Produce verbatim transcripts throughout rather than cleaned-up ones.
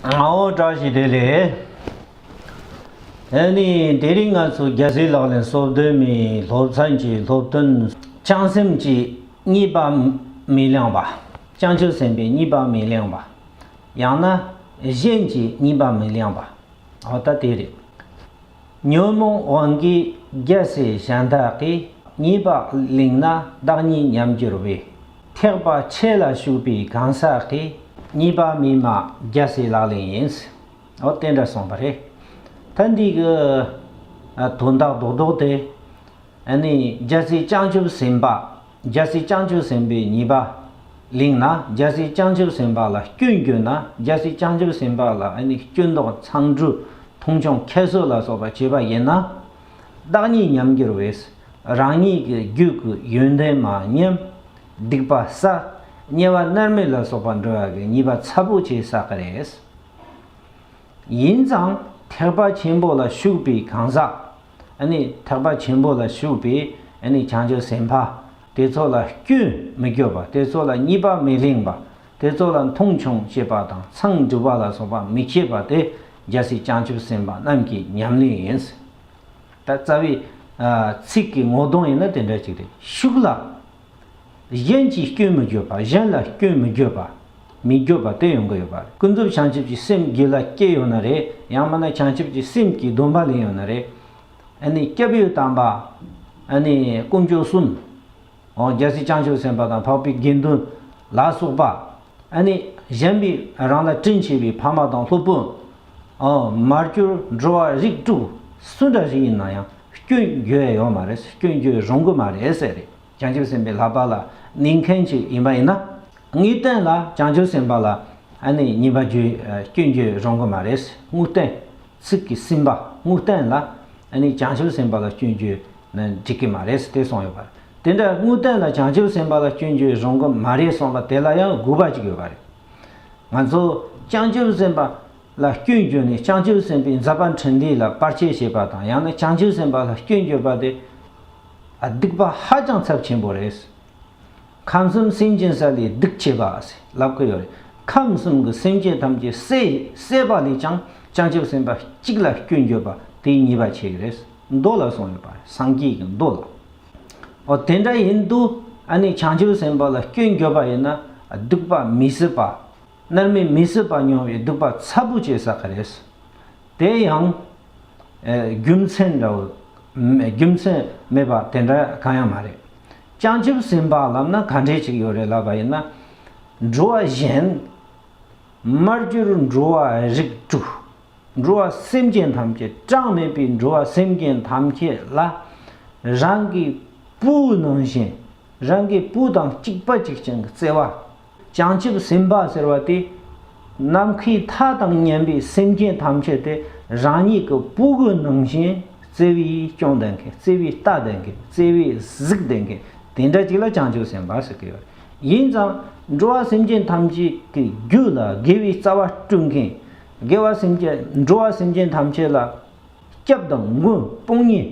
ཨོ་བཀྲ་ཤིས་བདེ་ལེགས། ཨ་ནི་དེ་རིང་ང་ཚོ་རྒྱལ་སྲས་ལག་ལེན་སོ་བདུན་མའི་སློབ་ཚན་གྱི་སློབ་ཐུན། བྱང་སེམས་ཀྱི་གཉིས་པ་མི་གླེང་བ། བྱང་ཆུབ་སེམས་དཔའི་གཉིས་པ་མི་གླེང་བ། ཡང་ན་གཞན་གྱི་གཉིས་པ་མི་གླེང་བ། འོ་ད་དེ་རེད། ཉོན་མོངས་དབང་གིས་རྒྱལ་སྲས་གཞན་དག་གི། གཉིས་པ་གླེང་ན་བདག་ཉིད་ཉམས་འགྱུར་བས། ཐེག་པ་ཆེ་ལ་ཞུགས་པའི་གང་ཟག་གི། གཉིས་པ་མི་སྨྲ་རྒྱལ་སྲས་ལག་ལེན་ཡིན། འོ་དེ་འདྲ་གསུངས་པ་རེད། ད་འདི་གི་ཨ་དོན་དག་རྡོག་རྡོག་དེ། ཨ་ནི་རྒྱལ་སྲས་བྱང་ཆུབ་སེམས་དཔའ། རྒྱལ་སྲས་བྱང་ཆུབ་སེམས་དཔའི་གཉིས་པ་གླེང་ན། རྒྱལ་སྲས་བྱང་ཆུབ་སེམས་དཔའ་ལ་སྐྱོན་བརྗོད་ན། རྒྱལ་སྲས་བྱང་ཆུབ་སེམས་དཔའ་ལ་ཨ་ནི་སྐྱོན་འདོགས་མཚང་འབྲུ་མཐོང་ཆུང་ཁྱད་གསོད་ལ་སོགས་པ་བྱས་པ་ཡིན་ན། བདག་ཉིད་ཉམས་འགྱུར་བས། རང་ཉིད་ཀྱི་རྒྱུད་ཀྱི་ཡོན་ཏན་མ་ཉམས། སྡིག་པ་བསགས། དམྱལ་བ་མནར་མེད་ལ་སོགས་པ་འགྲོ་ཡག་གི་ཉེས་པ་ཚ་པོ་ཆེ་བསགས་ཀྱི་རེད། ཡིན་ཙང་ཐེག་པ་ཆེན་པོ་ལ་ཞུགས་པའི་གང་ཟག། ཨ་ནི་ཐེག་པ་ཆེན་པོ་ལ་ཞུགས་པའི་ཨ་ནི་བྱང་ཆུབ་སེམས་དཔའ་དེ་ཚོ་ལ་སྐྱོན་མི་བརྗོད་པ། དེ་ཚོ་ལ་གཉིས་པ་མི་གླེང་བ། དེ་ཚོ་ལ་མཐོང་ཆུང་བྱེད་པ་དང་མཚང་འབྲུ་བ་ལ་སོགས་པ་མི་བྱེད་པ་དེ་རྒྱལ་སྲས་བྱང་ཆུབ་སེམས་དཔའ་རྣམས་ཀྱི་ཉམས་ལེན་ཡིན། ད་རྩ་བའི་ཨ་ཚིག་གི་ངོ་གདོང་ཡིན་ན་དེ་འདྲ་ཅིག་རེད། ཤུགས་ལ། གཞན་གྱི་སྐྱོན་མི་བརྗོད་པ། གཞན་ལ་སྐྱོན་མི་བརྗོད་པ། མི་བརྗོད་པ་དེ་ཡོང་གི་ཡོད་པ་རེད། ཀུན་རྫོབ་བྱང་ཆུབ་ཀྱི་སེམས་རྒྱུད་ལ་སྐྱེས་ཡོད་ན་རེད། ཡང་མིན་ན་བྱང་ཆུབ་ཀྱི་སེམས་ཀྱི་སྡོམ་པ་ལེན་ཡོད་ན་རེད། ཨ་ནི་སྐྱབས་ཡུལ་དམ་པ། ཨ་ནི་དཀོན་མཆོག་གསུམ། འོ་རྒྱལ་སྲས་བྱང་ཆུབ་སེམས་དཔའ་དང་འཕགས་པའི་དགེ་འདུན་ལ་སོགས་པ། ཨ་ནི་གཞན་པའི་རང་ལ་དྲིན་ཆེ་བའི་ཕ་མ་དང་སློབ་དཔོན། འོ་མར་གྱུར་འགྲོ་བ་རིགས་དྲུག་སུ་འདྲ་ཞིག་ཡིན་ན་ཡང་སྐྱོན་བརྗོད་ཡ་ཡོད་མ་རེད། སྐྱོན་བརྗོད་རུང་གི་མ་རེད་ཟེར་རེད། བྱང་ཆུབ་སེམས་དཔའི་བསླབ་པ་ལ་གནས་མཁན་ཅིག་ཡིན་པ་ཡིན་ན། དངོས་བསྟན་ལ་བྱང་ཆུབ་སེམས་དཔའ་ལ་ཨ་ནི་ཉེས་པ་བརྗོད། སྐྱོན་བརྗོད་རུང་གི་མ་རེད། དངོས་བསྟན། ཚིག་གི་སེམས་པ། དངོས་བསྟན་ལ་ཨ་ནི་བྱང་ཆུབ་སེམས་དཔའ་ལ་སྐྱོན་བརྗོད་ན་འགྲིག་གི་མ་རེད་དེ་གསུངས་ཡོད་པ་རེད། དེ་འདྲ་དངོས་བསྟན་ལ་བྱང་ཆུབ་སེམས་དཔའ་ལ་སྐྱོན་བརྗོད་རུང་གི་མ་རེད་གསུངས་པ་དེ་ལ་ཡང་དགོས་པ་ཅིག་ཡོད་པ་རེད། ང་ཚོ་བྱང་ཆུབ་སེམས་དཔའ་ལ་སྐྱོན་བརྗོད་ནས་བྱང་ཆུབ་སེམས་དཔའི་མཛད་པ་འཕྲིན་ལས་ལ་བར་ཆད་བྱེད་པ་དང་། ཡང་ན་བྱང་ཆུབ་སེམས་དཔའ་ལ་སྐྱོན་བརྗོད་པ་དེ་སྡིག་པ་ཧ་ཅང་ཚབས་ཆེན་པོ་རེད། ཁམས་གསུམ་སེམས་ཅན་བསད་ལས་སྡིག་ཆེ་བ་ཟེར་ལབ་ཀྱི་ཡོད་རེད། ཁམས་གསུམ་གྱི་སེམས་ཅན་ཐམས་ཅད་བསད་བསད་པ་ལས་ཀྱང་བྱང་ཆུབ་སེམས་དཔའ་གཅིག་ལ་སྐྱོན་བརྗོད་པ་དེའི་ཉེས་པ་ཆེ་གི་རེད། མདོ་ལ་གསུངས་ཡོད་པ་རེད། སངས་རྒྱས་ཀྱི་མདོ་ལ། འོ་དེ་འདྲ་ཡིན་དུས་ཨ་ནི་བྱང་ཆུབ་སེམས་དཔའ་ལ་སྐྱོན་བརྗོད་པ་ཡིན་ན་སྡིག་པ་མི་སྲིད་པ། མནར་མེད་མི་སྲིད་པ་མྱོང་བའི་སྡིག་པ་ཚ་པོ་ཆེ་བསགས་ཀྱི་རེད། དེ་ཡང་ཨེ་རྒྱུ་མཚན་འདྲ་བོ། རྒྱུ་མཚན་མེད་པ་དེ་འདྲ་གང་ཡང་མ་རེད། བྱང་ཆུབ་སེམས་དཔའ་ལབ་ན་ག་འདྲས་ཅིག་ཡོད་རེད་ལབ་པ་ཡིན་ན། འགྲོ་བ་གཞན། མར་གྱུར་འགྲོ་བ་རིགས་དྲུག། འགྲོ་བ་སེམས་ཅན་ཐམས་ཅད། གྲངས་མེད་པའི་འགྲོ་བ་སེམས་ཅན་ཐམས་ཅད་ལ་རང་གི་བུ་ནང་བཞིན། རང་གི་བུ་དང་གཅིག་པ་གཅིག་རྐྱང་གི་བརྩེ་བ། བྱང་ཆུབ་སེམས་དཔའ་ཟེར་བ་དེ། ནམ་མཁའི་མཐའ་དང་མཉམ་པའི་སེམས་ཅན་ཐམས་ཅད་དེ་རང་ཉིད་ཀྱི་བུ་གི་ནང་བཞིན་བརྩེ་བས་སྐྱོང་ལྡན་མཁན། བརྩེ་བས་ལྟ་ལྡན་མཁན། བརྩེ་བས་གཟིགས་ལྡན་མཁན། དེ་འདྲ་ཅིག་ལ་བྱང་ཆུབ་སེམས་དཔའ་ཟེར་གྱི་ཡོད། ཡིན་ཙང་འགྲོ་བ་སེམས་ཅན་ཐམས་ཅད་ཀྱི་རྒྱུད་ལ་དགེ་བའི་རྩ་བ་སྐྲུན་མཁན། དགེ་བ་སེམས་ཅན། འགྲོ་བ་སེམས་ཅན་ཐམས་ཅད་ལ་སྐྱབས་དང་མགོན་དཔུང་གཉེན།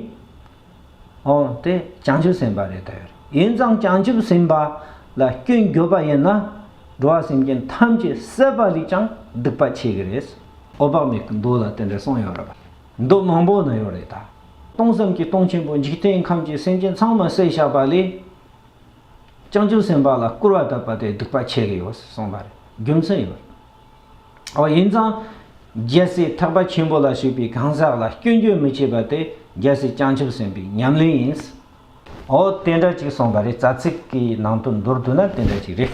འོ་དེ་བྱང་ཆུབ་སེམས་དཔའ་རེད་ད་ཡོད། ཡིན་ཙང་བྱང་ཆུབ་སེམས་དཔའ་ལ་སྐྱོན་བརྗོད་པ་ཡིན་ན། འགྲོ་བ་སེམས་ཅན་ཐམས་ཅད་བསད་པ་ལས་ཀྱང་སྡིག་པ་ཆེ་གི་རེད། འོད་དཔག་མེད་ཀྱི་མདོ་ལ་དེ་འདྲ་གསུངས་ཡོད་རེད་པ། མདོ་མང་པོ་ན་ཡོད་རེད་ད། སྟོང་གསུམ་གྱི་སྟོང་ཆེན་པོ་འཇིག་རྟེན་ཁམས་ཀྱི་སེམས་ཅན་ཚང་མ་བསད་བཞག་པ་ལས། བྱང་ཆུབ་སེམས་དཔའ་ལ་སྐུར་བ་བཏབ་པ་དེ་སྡིག་པ་ཆེ་གི་ཡོད་གསུངས་པ་རེད། རྒྱུ་མཚན་ཡོད། འོ་ཡིན་ཙང་། རྒྱལ་སྲས་ཐེག་པ་ཆེན་པོ་ལ་ཞུགས་པའི་གང་ཟག་ལ་སྐྱོན་བརྗོད་མི་བྱེད་པ་དེ་རྒྱལ་སྲས་བྱང་ཆུབ་སེམས་དཔའི་ཉམས་ལེན་ཡིན། འོ་དེ་འདྲ་ཅིག་གསུངས་པ་རེད། རྩ་ཚིག་གི་ནང་དོན་མདོར་བསྡུས་ན་དེ་འདྲ་ཅིག་རེད།